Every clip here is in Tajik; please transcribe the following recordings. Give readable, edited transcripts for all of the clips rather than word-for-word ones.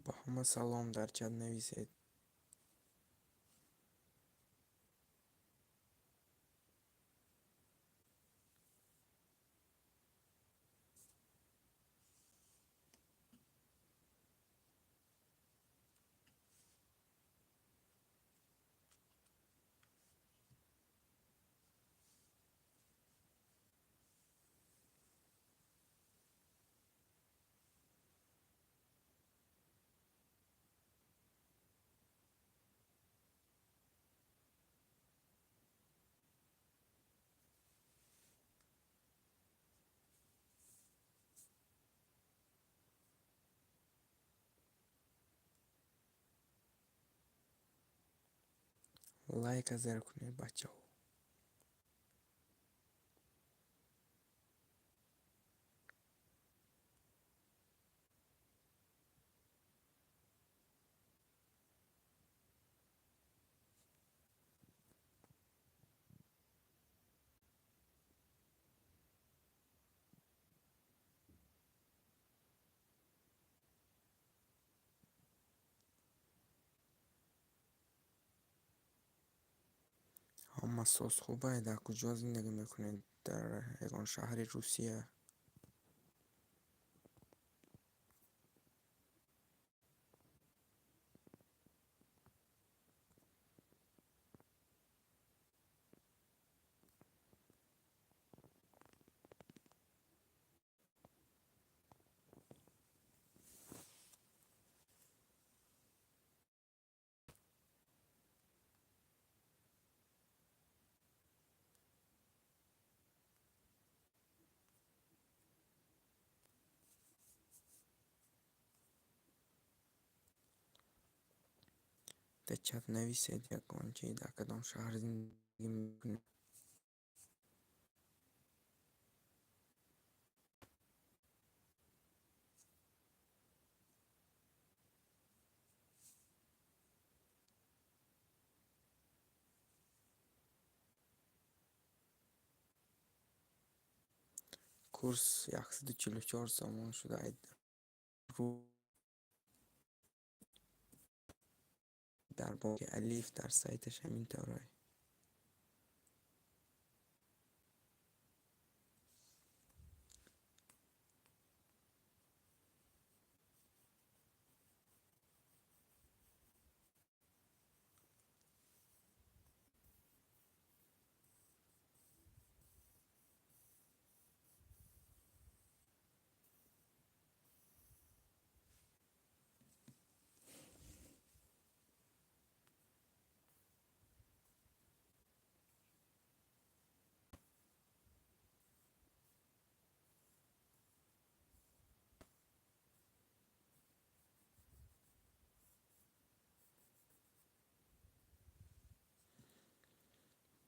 Ба ҳама салом, дар чат нависед. Лайка зер кунед, бачаҳо. Ҳама соз хубае? Дар куҷо зиндагӣ мекунед? Дар ягон шаҳри Русия? Дар чат нависед ягон чи, дар кадом шаҳр зиндагӣ мекунед. Курс 144 сомон шуда. Дар бонки Алиф, дар сайташ ҳамин тавр.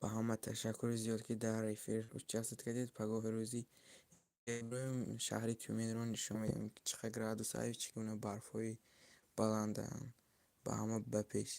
Ба ҳама ташаккури зиёд, ки дар эфир участвовать кардед. Пагоҳи рӯзи шаҳри Тюменро нишон медиҳем, чӣ қадр градусаю чӣ гуна барфҳои баланданд. Ба ҳама ба пеш.